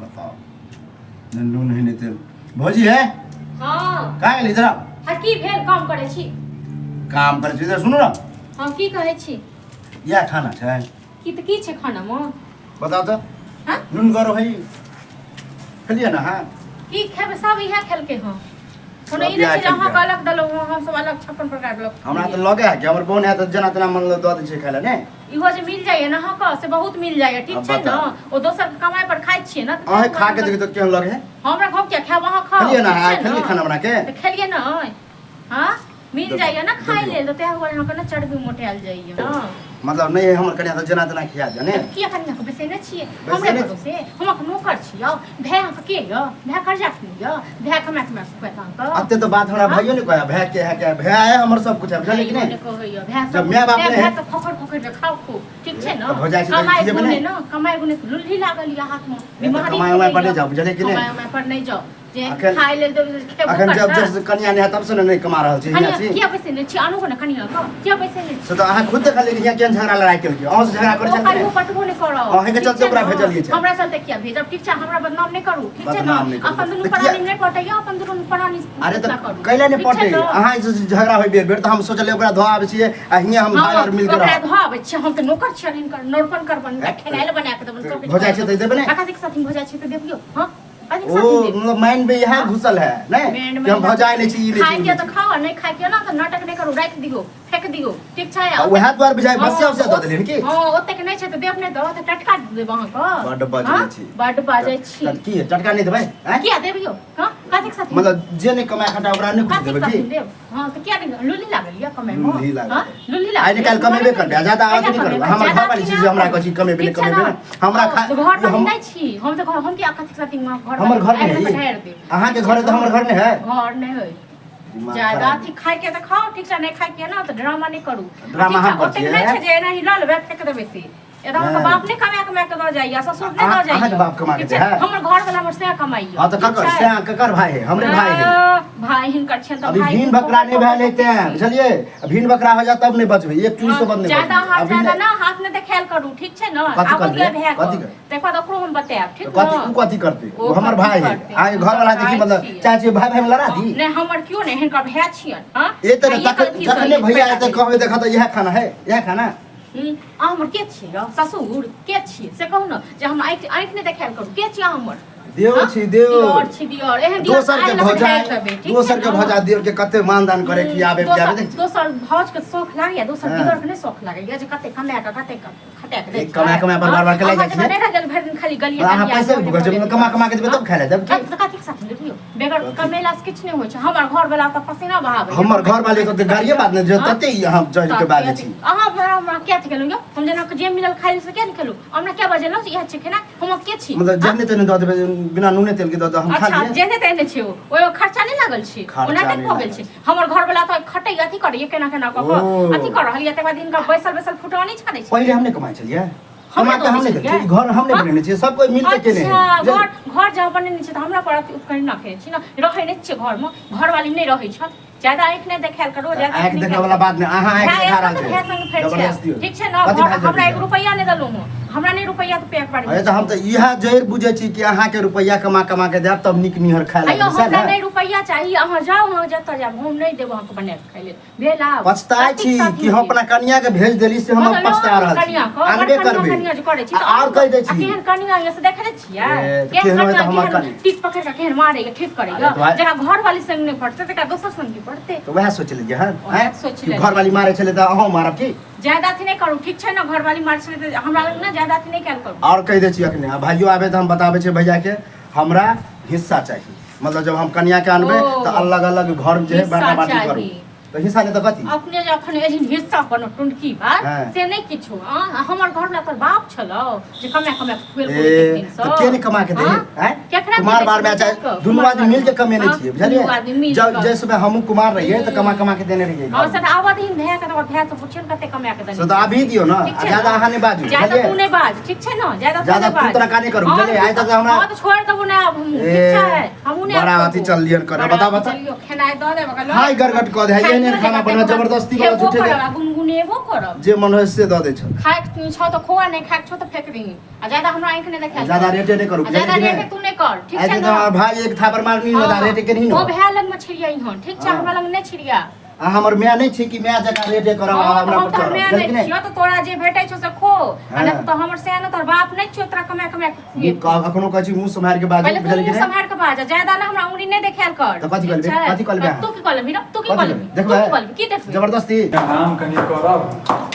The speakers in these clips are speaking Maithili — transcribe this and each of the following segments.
बताओ ने नून है ने तेल। भौजी है? हाँ। कहाँ गेली? इधर आओ। हाँ, की भेल? काम करै छी। काम करै छी? इधर सुनू ना। हम की कहै छी? इएह खाना छै? की तऽ की छै खानामे? बताओ तऽ। हाँ? नून गरो है, खेलिए ना? हाँ। की खेबै? सब इएह खेलकै हँ। कोनो सब ई नहि इएह छै जे अहाँके खेलकै। अलग देलहुँ हँ, हमसब अलग 56 प्रकार के हमरा तऽ लगे है कि हमर बोन है तऽ जेना तेना मन दऽ दै छै खाय लए ने। इहो जे मिल जाइए ने अहाँके, से बहुत मिल जाइए, ठीक अब छै ने? बताउ। ओ दोसर के कमाइ पर खाइ छियै ने, तऽ अहें ताहि खा के दुआरे देखियौ तऽ केहन लगे है। हमरा घर किया खायब? अहाँ खाउ। खेलिए ना? ठीक आइ छै खेलिए ने? खाना बना के? तऽ खेलिए ने? हाँ, मिल जाइए ना खाइ देखियौ। लेल, तऽ ताहि दुआरे अहाँके ने चर्बी मोटायल जाइए ने। मतलब नहि हमर कनिया तऽ जेना तेना खिया दिअ ने। किया कनिया के बेसेने छियै? बेसेने हमरे छी। भरोसे? हम अहाँके नौकर छियै? भाय अहाँके के यऽ? भाय कर्जा खेने यऽ? भाय कमा कमा खुएत अहाँके? अते तऽ बात हमरा भाइयो नहि कहै, भाय के है के भाय है, हमर सब कुछ है, बुझलियै कि भाइयो नहि? ने कहैए भाय जब सब my बाप भाय नहि भाय है। तऽ खखर खखर के खाउ खूब, ठीक छै ने? तऽ भऽ जाइ छै तऽ कमाइ खिएबै गुने नहि? ने, कमाइ गुने के लुल्ही लागल यऽ हाथमे, तऽ बीमारी कमाइ उमाइ पर भेलैए। नहि जाउ, बुझलियै कि नहि? कमाइ उमाइ पर नहि जाउ, जे अखन खाय लेल देबै से खेबो अखन जब करतै। जब कनिया नहि है तब से ने नहि कमा रहल छी हियाँ कनिया छी। किया पैसे नहि छी? आनू ने कनिया के, किया पैसे नहि छी? से तऽ अहाँ खुद देखलियै कि हियाँ केहन झगड़ा लड़ाइ केलकै, अहाँ से झगड़ा करै ओ छल कि कहियो नहि? पटबो नहि करब। अहींके ठीक चलते छै ओकरा ने? भेजलियै छै। हमरा चलते किया भेजब? ठीक छै, हमरा बदनाम नहि करू, ठीक छै ने? बदनाम नहि करू। अपन दुनू तऽ किया प्राणी नहि पटैया, अपन दुनू प्राणी अरे फैसला तऽ करू, कैला नहि ठीक छै पटे? ने? अहाँ जे झगड़ा होइ बेर बेर, तऽ हम सोचलियै ओकरा धऽ आबै छियै आ हियाँ हम भाय हँ, आओर मिलके ओकरा रहब। धऽ आबै छियै। हम तऽ नौकर छियनि हिनकर, नौरपन करबनि, हुनका खेनाइ लए बना कऽ देबनि, सब किछु भऽ जाइ छै तऽ देबै ने? कथीके साथी भऽ जाइ छै तऽ देबियौ? हँ, कथीके ओ साथी देब? मतलब माइंड में इएह घुसल है नहीं मेन कि हम भौजाइ नहि छी, ई नहि छी, खाय ओ के नहि तऽ छी। खाओ, नहि खाय के ना तऽ नाटक नहि करू, राखि दियौ, फेक दियौ, ठीक छै? आ उएह दुआरे बुझाइ बसिया उसिया दऽ देलियनि की? हँ, ओतेक नहि छै तऽ देब नहि दऽ, तऽ टटका देब अहाँके। बड्ड बजै हँ? छी। बड्ड बाजै छी। तऽ की टटका नहि देबै आँय? किया देबियौ? हँ, कथीके साथी? मतलब जे नहि कमाए खटा ओकरा नहि कुछ कथीके देबै की? साथी देब? हँ, तऽ किया नहि? लुल्ली लागल यऽ कमाइमे? लुल्ली लागल। हँ, लुल्ली लागल। आइ काल्हि कमेबे करबै, आ ज्यादा आवाज नहि करबै। हमर घर वाली छी जे हमरा कहै छी कमेबे नहि, कमेबे नहि। हमरा खा घर वाली हम नहि छी हम तऽ। हम किया कथीके साथी घर? हमर घर नहि आबि कऽ है? ढारि देब। अहाँके घर है तऽ हमर घर नहि है? घर नहि है। दिमाग ज्यादा खराब। अथी खाय के तऽ खाओ, ठीक छै? नहि खाय के ना तऽ ड्रामा नहि करू। ड्रामा ठीक छै? हम करै ओतेक छियै। नहि छै जे एनाही लऽ लेबै, फेक देबै से। एतऽ अहाँके हँ। बाप नहि कमा कमा के दऽ जाइया, ससुर नहि दऽ जाइया? अहाँके बाप कमा के ठीक छै? दै है? हमर घर वाला हमर सएह कमाइया। हँ तऽ ठीक ककर छै? से ककर भाई है? हमरे भाई है। भाई हिनकर छियनि तऽ अभी भाई भीन बकरा नहीं भेल हेतै, बुझलियै? भीन बकरा हो जाए तब नहीं बचबै, एक चूड़ी से बंद नहीं ज्यादा बचबै। हाथ अभी ज्यादा नहि। ना हाथ नहि देखायल करू, ठीक छै ने? कथी आबऽ करबै? दिअ भए कथी कऽ, करबै? तकर बाद ओकरो हम बतायब, ठीक कथी ने? उ कथी करतै? ओ ओ हमर कथी भाई है। करतै? अहाँके घर वाला देखी भाई मतलब छियै। चाहे छियै भाई भाई में लड़ा दी। नहि, हमर केओ नहि, हिनकर भाय छियनि। हँ, ए तऽ भाइये के अथी सँ जखने ई भैया पैदा एतै भेल। कहबै, देखऽ तऽ इएह खाना है, इएह खाना। अहाँ हमर के छियै यौ? ससुर के छियै से कहू ने, जे हम आँखि आँखि नहि देखायल करू। के छियै अहाँ हमर? देव हाँ? छी, देव। दिअर छी, दिअर। एहन दिअर दोसर के आइ लग भौजाइ ढारि देबै, ठीक छै दोसर के ने? भौजा दियर के कते मानदान करे खियाबे दोसर पियाबे, देख छी। दोसर भाउज के शौख लागैया, दोसर हाँ। दिअर के नहि शौख लागैया जे कते कमाए के, कते खटा के दै एक कमाए कमाए पर बार बार के ले जाइ अहाँ छियै। जेना नहि रह गेल भरि दिन खाली गलिए अहाँ गलिए पैसे बोले भुगै छै, बोले। कमा कमा के देबै तब खाय लए देब की? तऽ कथी के साथ लेबियौ? बेगर कमेला से किछु नहि होइ छै। हमर घर वाला तऽ पसीना बहाबै। हमर घर वाले तऽ गाड़िए बात नहि जे हाँ? तते ई हम जड़ के बाजै छी। अहाँ हमरा हमरा किया खेलहुँ यौ? हम जेना जे मिलल खाइ से किया नहि खेलहुँ? हमरा किया बजेलहुँ जे इएह छै खेनाइ? हम के छी? मतलब जेहने तेहने दऽ देबै, बिना नूने तेल के दऽ दऽ, हम खा अच्छा लियै? जेहने तेहने छै, ओ ओहिमे खर्चा नहि लागल छै? खर्चा ओना नहि नहि भऽ गेल लागल। छै। हमर घर वाला तऽ खटै अथी करैया, केना केना कऽ कऽ ओ। अथी कऽ रहल यऽ, तकर बाद हिनका बैसल बैसल फुटौनी छानै छै। पहिले हम नहि कमाइ छलियै? हमरा कमा के हम नहि दऽ दै छियै। ई घर हम नहि हाँ? बनेने छियै, सब कोइ मिल के केने है। अच्छा बुझलियै? घर घर जहाँ बनेने छै तऽ हमरा पर अथी उपकरण रखने छी ने, रहै नहि छियै घरमे, घरवाली नहि रहै छल। ज्यादा आँखि नहि देखायल करू, ज्यादा आँखि नहि देखै वाला बात नहि, अहाँ आँखि भाय देखा रहल एखन तऽ छी। भाय संग फेर छै। जबरदस्ती हो। ठीक छै ने? कथी घर भाय हमरा जरूरी एक रुपैआ नहि देलहुँ हँ, हमरा नहि रुपैआ तऽ पेक बारी। अरे तऽ हम तऽ इएह जड़ि बुझै छी कि अहाँके रुपैआ कमा कमा के देब तब नीक निहर खाय अयो लागब, सएह हमरा ने? नहि रुपैआ चाही। अहाँ जाउ, अहाँ जतऽ जायब, हम नहि देब अहाँके बना कऽ खाय लेल। भेल आब? पछताए कतेक छी साथी कि हम भेल? अपना कनिया के भेज देली से हम मतलब पछता रहल छी। कनिया के आनबे बड़ कनिया करबै। कनिया जे करै छी आ तऽ आओर कहि दै आ छी। केहन कनिया यऽ से देखने छियै? ए, तऽ केहन केहनो है कनिया तऽ हमर केहन कनिया। टीक पकड़ि कऽ केहन मारैया, ठीक करैया। अरे तऽ भाइ- जकरा घरवाली संग नहि पड़तै तकरा दोसर संग की पड़तै? तऽ वएह सोचि लेलियै हन वएह आँय? सोचि कि लेलियै। घरवाली मारै छलै तऽ अहूँ मारब की? ज्यादा अथी नहि करू, ठीक छै ने? घरवाली मारै छलै तऽ हमरा लग ने ज्यादा अथी नहि कयल करू। आओर कहि दै छी अखने, आ भाइयो आबे तऽ हम बताबै छियै भैया के, हमरा हिस्सा चाही। मतलब जब हम कनिया के आनबै ओ। तऽ अलग अलग घर जे है हिस्सा बांटा बांटी करू। चाही। तऽ हिस्सा नहि तऽ कथी? अपने जे अखन एहन हिस्सा कोनो टुनकी बात हाँ। से नहि किछु। आ हमर घर वाला तोर बाप छलौ जे कमा कमा के खुएल ए, तऽ के नहि कमा के दे आँय? केकरा केना कुमार देने बार में छियै चाहे बच्चाके? दुनू कुमार आदमी मिल के कमेने हाँ, छियै दुनू बुझलियै आदमी मिल जब कऽ। जे समय हमहूँ कुमार रहियै तऽ कमा कमा के देने रहियै हाँ से तऽ आबऽ दही भैया के तऽ ओकर भैया से पुछियौ ने कते कमा के देने से तऽ अभी दियौ ने ठीक आ छै ज्यादा ने? अहाँ नहि बाजू ज्यादा बुझलियै तू नहि बाज ठीक छै ने ज्यादा तू ज्यादा नहि बाज तू तोरा काने करू, हाँ, बुझलियै? आइ तक हमरा- हाँ तऽ छोड़ि देबो नहि आब हमहूँ ए, ठीक छै हमहूँ नहि आब बड़ा अथी छोड़बो। चललियन करे, बड़ा बता, अथी बता। चलियो खेनाइ दऽ देब ओकरा लऽ हाय गरगट कऽ दे, खाइयो एहन एहन खाना लेब, बनबै, तकर बाद जबरदस्ती वाला खेबो झूठे के। करब आ गुनगुनेबो करब जे मन होइ से दऽ दै छल खाइके छौ तऽ खोआ नहि खाइके छौ तऽ फेंक दही आ ज्यादा हमरा आँखि नहि देखायल ज्यादा रेटे नहि करू आ ज्यादा बुझलियै कि रेटे नहि? तू नहि कर ठीक आइ छै तक ने हमर भाई एक थापर मारनी ने हाँ, रेटे के नहीं ओ ने भाय लग में छिड़िया हन ठीक छै हाँ। हमरा लग नहि छिड़िया आ हमर माय नहि छै कि माय जकाँ रेटे करब आ हाँ, हमरा तऽ हम पर तोहर चढ़ब माय बुझलियै कि नहि नहि छियौ तऽ तोरा जे भेटै छौ से खो आ नहि हाँ। तऽ हमर सएह ने तोहर बाप नहि छियौ तोरा कमा कमा के खुएतौ। अखनो कहै छी मुँह सम्हारि के बाजू पहिले तू बुझलियै कि मुँह नहि सम्हारि के बाज ज्यादा ना हमरा उंगली नहि देखायल कर तऽ कथी ठीक कहलबै? छै? कथी कहलबै अहाँ? तू की कहलबही रे? तू की कथी कहलबही? कहलबै? तू की कहलबही? की देखबै जबरदस्ती आराम कनि करब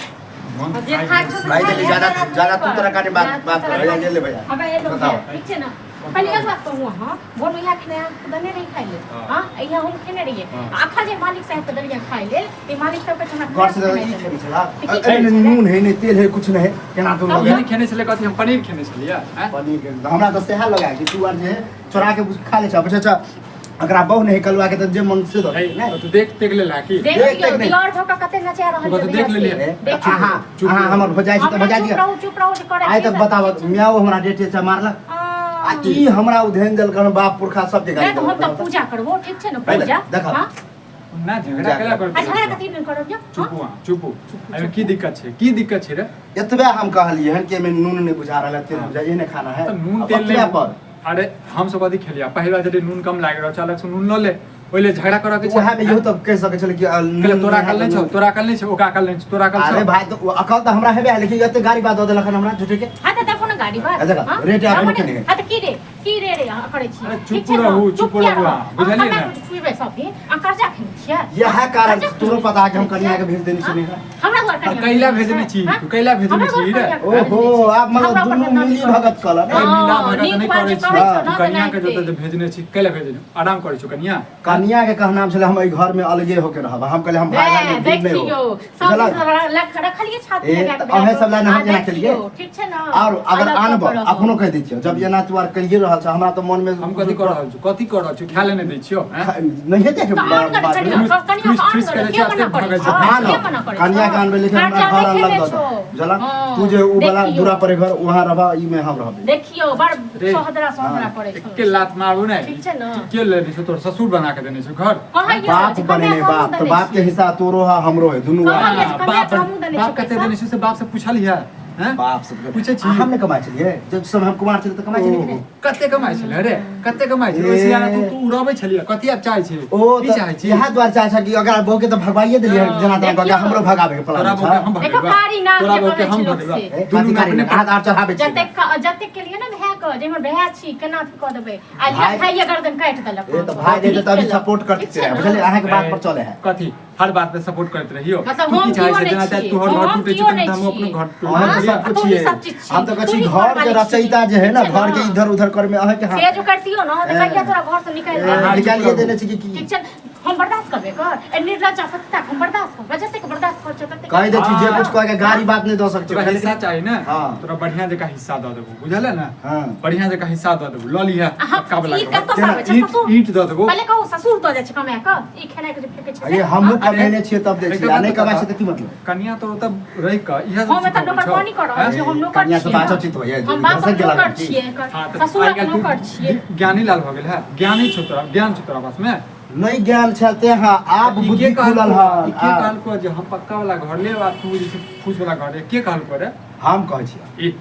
मन जे थाकि खाइ गेल। छौ से भाइ खा देखी, ले, ज्यादा- ज्यादा ज्यादा तू तू तोरा काने बात- बात कर, भैया, ले ले भैया। हमरा ये लोग बताओ। ठीक छै ने पहिले एक बात कहू अहाँ भोर में इएह खेनाइ अहाँके देने रही खाइ लेल हाँ। हाँ इएह हम खेने रहियै हाँ। आखा जे मालिक साहब के देलियै खाइ लेल ते मालिक साहब के हमरा घर से खेनाइ ई देने। खेने छला की एहिमे खेने नून है नहि तेल है कुछ नहीं है केना तू हम लगे पनीर खेने छलै कथी हम पनीर खेने छलियै आँय? पनीर के हमरा तऽ सएह लगा कि तू आर जे है चोरा के खा ले छ अच्छा अच्छा एकरा बहु नहीं कलुआ के तऽ जे मन से दऽ है, नहि तू देख तेख लेला की देख देख लियौ देख नहि। दियर भऽ कऽ कते नचा रहल तू कतौ छै देख भैया से। लेलियै? देख अहाँ चुप अहाँ रहू। हमर भौजाइ छी तऽ हमरा भौजाइ चुप दिअ रहू चुप रहू जे करै आइ छी तक से। बताबत म्याओ हमरा डेटे से मारलक आ ई हमरा उधेन देलक हन बाप पुरखा सब के नहि तऽ हम तऽ पूजा करबो ठीक छै ने पहिले पूजा देखऽ। हाँ? ना झगड़ा केला आ झगड़ा कर कथी नहि करब यौ चुप अहाँ चुप एहिमे की दिक्कत छै की दिक्कत छै रे एतबे हम कहलियै हन कि एहिमे नून नहि बुझा रहल है तेल बुझा ये नहि खाना है तऽ नून अब तेल एतबे नहि पर अरे हम सब कथी खेलिया पहिल बार जदि नून कम लागि रहल छै अलग से नून लऽ ले ओहि ले झगड़ा करऽ के छै उएह में इहो तऽ कहि सकै छलै कि नून कहले तोरा नहि है अकल नहि तऽ छौ नून- तोरा अकल नहि छौ ओकरा अकल नहि छौ तोरा अकल अरे छौ भाई तो अकल तऽ हमरा हेबे है लेकिन एते गाड़ी बात दऽ देलक हन हमरा झूठे के हाँ तऽ देखो ने गाड़ी बात आ देखऽ, हाँ? रेट आब हाँ, केने है। हाँ तऽ की रे की रे रे अहाँ करै छी अरे ठीक चुप छै ने? रहू, चुप किया रहू रहू? अहाँ, बुझलियै अहाँ ने? कना कुछ खुएबै सब दिन अहाँ कर्जा खेने छियै इएह कारण कर्जा तोरो पता है कि हम खेने कनिया के छियै? भेज देने हाँ? छलियै हन। हमरा घर कनिया कैला भेजने भेजने छी हाँ? तू कैला भेजने हमरा छी घर रे कनिया भेजने ओहो छी। आब मतलब हमरा पर दुनू बदनामी मिली करै भगत कलऽ ने अरे मिला हाँ, भगत नीक नहि बात करै जे छी कहै छौ तू ने कनिया के तेनाहिते। जतऽ जे भेजने छी कैला भेजने आराम करै छौ कनिया कनिया के कहनाम छलै हम एहि घर में अलगे होके रहब हम कहले हम भाई भाई में बीच नहीं देखियौ हो सब बुझलक? रखलियै छाती ए, लगा तऽ के अहें सब लाइन हम आ, जेना केलियै। देखियौ, ठीक छै ने और अगर अलग आनब कऽ कऽ रहब। अखनो कहि दै छियौ जब एना तू आर कहिए रहल छ हमरा तऽ मन में हम कथी कऽ रहल छी कथी कऽ रहल छी खाय ले नहि दै छियौ हैं? नहीं देखे तऽ आन कर कनिया, कनिया ठुस- के आन ठुस कर, करै के छै, मना एतेक करै भगै छौ? छै। हाँ के मना करै छौ? कनिया के आनबै लेकिन हमरा खर्चा घर नहि अलग खेने दऽ छौ। दे बुझलक हाँ, तू जे उ वाला देखियौ। दूरा पर घर वहाँ रहबा ई में हम रहबै देखियौ बड़ रे। सोहदरा सोहदरा करै छौ एके लात मारू ने ठीक छै ने? के लेने छौ तोर ससुर बना के देने छौ घर कहैया बाप जे बनेने कनिया बाप के तऽ बाप के हिस्सा तोरो है हमरो है दुनू कहाँ है ये कनिया बाप के हमहूँ देने बाप छियै कते पैसा? देने छौ से बाप से पूछलियै हैं बाप से पूछै छी। आ, हम नहि कमाइ छलियै जब समय हम कुमार छलियै तऽ कमाइ छलियै कि नहि कते कमाइ छलै रे कते कमाइ छलै ओइसे आगाँ तू तू उड़बै छलियै कथी आब चाहै छी ओ की तऽ चाहै छी इएह दुआरे चाहै छै कि अगर बहू के तऽ भगवाइए देलियै हँ, जेना तेना कऽ के देखियौ। हमरो भगाबै के तोरा प्लान बहू के छै हम देखो भगेबा कारी नाग तोरा जे बहू के कहै हम छै लोक भगेबा से। ए, दुनू कथी कारी अपने हाथ आर चढ़ाबै छियै जतेक जतेक केलियै ने भाय के जे हमर भाय छी केना अथी कऽ देबै आ भाय- भाइये गर्दन काटि देलक ए तऽ भाय रहै तऽ अभी सपोर्ट ठीक करते छै रहे ने? बुझलियै अहाँके बात पर चले है कथी हर बात पे सपोर्ट करैत रहियो मतलब तू हम की चाहै कियो छै नहि जेना चाहे छियै। तोहर घर हम टूटै छै कियो तऽ नहि हम अपनो छियै। घर अहाँ टूटै तऽ छियै सब कुछ तू ही छियै सब चीज छी। हम तऽ कहै तू छी ही घर के घरवाली रचयिता छी। जे है ना ठीक छै घर के ने? इधर उधर करे में अहाँके से हाथ जो करतियो ना तऽ कहिया तोरा घर से निकालि ए, देब निकालिए देने छी कि की ठीक छै हम बर्दाश्त करबे कर ए निर्लज्ज फत्ता हम बर्दाश्त करबे जतेक बर्दाश्त कर छै ततेक कहि दै छी जे हाँ। कुछ कह के गाली बात नहीं दऽ सकै तोरा छी हिस्सा चाही ने हाँ। तोरा बढ़िया जगह हिस्सा दऽ देबो बुझले ने हाँ। बढ़िया जगह हिस्सा दऽ देबो लऽ लिहे अहाँ पक्का वाला ई घर। कतऽ से आबै छै ईंट ससुर ईंट दऽ देबो पहिले कहू ससुर दऽ जाइ छै कमा कऽ ई खेनाइ के जे फेकै छै अरे से? हमहूँ अरे, कमेने छियै तब दै एकटा छियै आ बात नहि कमाइ बता। छियै तऽ की मतलब कनिया तो ओतऽ रहि कऽ इएह सब हम एतऽ सिखबै नौकर छौ। पानी कऽ रहल छियै हम नौकर कनिया से छियै बातचीत होइए, हम बापक घसक गेलक नौकर की? छियै हाँ, तऽ ससुरक आइ-काल्हि तू नौकर छियै ज्ञानी लाल भऽ गेल है ज्ञानी छौ तोरा ज्ञान छौ तोरा पास में नहीं ज्ञान छल ते हाँ आब ई के बुद्धि कहलको खुलल ई के हन कहलको जे हम पक्का वाला घर लेब आ तू जे छै फूस वाला घर ले के कहलको रे हम कहै छियै ई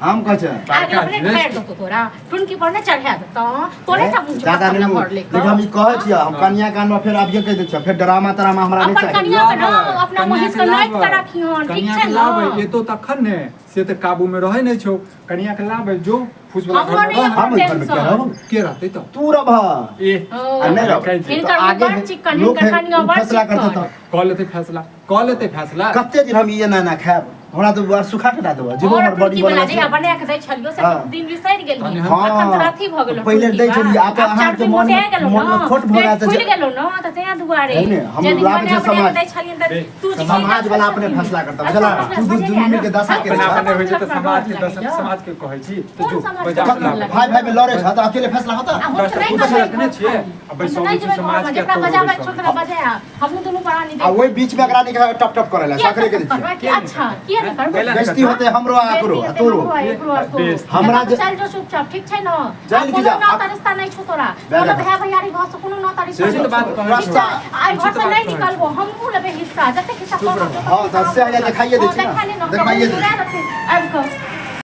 हम कहै छियै आगे बड़का अपने ड्रेस ठारि देतौ तोरा टुनकी पर नहि चढ़ा देतौ तोरे सब मुँह ज्यादा नहीं घर ले लेकिन हम ई कहै छियै हम कनिया के आनब फेर अभिये कहि दै छियै फेर ड्रामा त्रामा हमरा नहीं अपन चाही कनिया के नाम अपना महिष के नाइक के राखिहन ठीक कनिया छै के ने लाबै एतो तखन ने से तऽ काबू में रहै नहि छौ कनिया के लाबै जो फूस वाला हमरो घर में नहि रह हम ओहि घर में टेंशन। क्या रहब के रहतै तऽ तू रहब ए ओ, आ नहीं रहब हिनकर तऽ आगे बड़ चिक्कन, लोक हिनकर है, कनिया उ बड़ फैसला करतै चिक्कन। तऽ कऽ लेतै फैसला कऽ लेतै फैसला कते दिन हम ई एना एना खायब हमरा तो आर सुखा के दे देबो जेबो और हमर बॉडी टुटकी वाला बनल जहिया छै। बना के दै छलियो से हाँ। दिन बिसरि गेलही। तहने हम- अखन तोरा अथी भऽ गेलौ पहिले टुटकी दै बा। छलियै, आब आब अहाँके चर्बी मन- मोटा गेलौ मन मे न, खोट भऽ पेट गेल तऽ फुलि जे- गेलौ न, तऽ तें दुआरे। है ने, हम जे दिन लागै बना छै बना के समाज- दै छलियनि तऽ बे, तू जे समाज वाला अपने फैसला करता, अच्छा, बुझला? फैसला तू समझ दुनू गेलै मिलके दशा ने? के अपना छै। अपने होइ छै तऽ अपना समाज के अपना दशा अपना समाज के कहै छी तऽ कोन जो समाज बजा के के लाब। भाई भाई में लड़े छ तऽ अकेले फैसला होता आ हम तऽ नहि दस टा करबै रखने छियै, घर आ खाली। बैसबै हम तऽ नहि छी जेबै समाज घरमे, के जेकरा तोड़बै बजाबै सब। छौ ओकरा बजा हमहूँ दुनू प्राणी आ ओहि बीच में एकरा निकाल टप टप करे ला किया सकरे के टप दै करबै? छियै अच्छा किया नहि करबै? कैला नहि बेइज्जती करबै? होते हमरो आ एकरो आ बेइज्जती तोरो हमरो आ एकरो आ तोरो। बेस। हमरा एतऽ जे- चल जो चुपचाप ठीक छै न चल आ की कोनो जा, नाता आ- रिश्ता नहि छौ तोरा जा, कोनो जा। भाय भैयारी घर से कोनो नाता रिश्ता से नहि तऽ बात छौ। कहै ठीक छौ। छै आइ घर से से तऽ नहि बात कहै निकलबो हमहूँ लेबै हिस्सा जतेक हिस्सा चुप कहब रह। हाँ, तऽ से हइया देखाइए दै छी देखा ने। ले न देखाइए दै हमरा छी। आबि कऽ